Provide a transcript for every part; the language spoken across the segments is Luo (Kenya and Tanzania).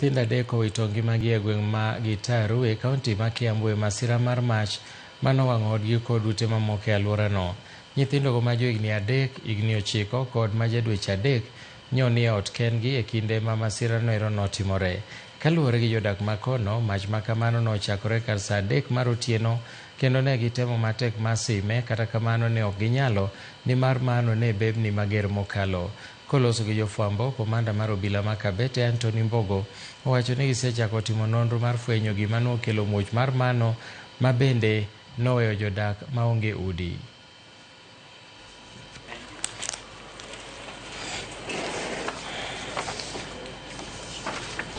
Nyithindo adek owito ngimagi e gweng' ma Gitaru e kaunti ma Kiambu e masira mar mach manowang'o odgi kod ute mamoko e alworano. Nyithindogo ma johigni 3, higni 9 kod ma jadweche 3 nyo nie ot kendgi e kinde ma masirano ero notimore. Kaluwore gi jodak ma kono, mach ma kamano nochakore kar saa 3 mar otieno kendo ne gitemo matek mar sime, kata kamano ne ok ginyalo nimar mano ne bebni mager mokalo. Koloso gi jofwambo, komanda mar obila ma Kabete Anthony Mbogo owacho ni gisechako timo nonro mar fwenyo gima nokelo muoch mar mano ma bende noweyo jodak maonge udi.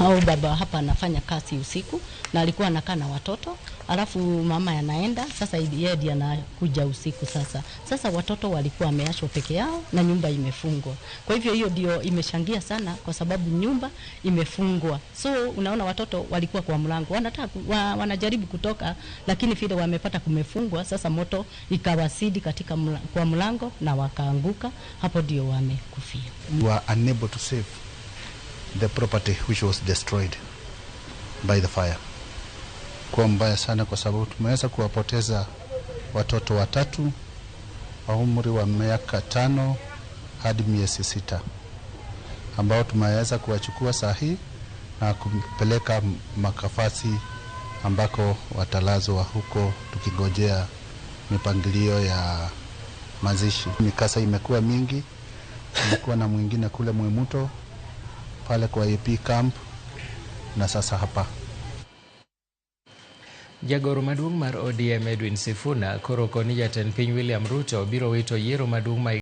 Au baba hapa anafanya kazi usiku na alikuwa anakaa na watoto, alafu mama anaenda sasa, yeye ndiye anakuja usiku sasa. Sasa watoto walikuwa wameachwa peke yao na nyumba imefungwa. Kwa hivyo hiyo ndio imeshangia sana, kwa sababu nyumba imefungwa. So unaona watoto walikuwa kwa mlango wanataka wanajaribu kutoka, lakini vile wamepata kumefungwa, sasa moto ikawasidi katika kwa mlango na wakaanguka, hapo ndio wamekufia. We were unable to save the property which was destroyed by the fire. Kwa mbaya sana kwa sababu tumeweza kuwapoteza watoto watatu wa umri wa miaka 5 hadi miezi 6 ambao tumeweza kuwachukua saa hii na kumpeleka makafasi ambako watalazwa huko tukigojea mipangilio ya mazishi. Mikasa imekuwa mingi, kumekuwa na mwingine kule Mwimuto pale kwa AP camp na sasa hapa. Jagoro maduong' mar ODM Edwin Sifuna koro koni jatend piny William Ruto biro wito yiero maduong' ma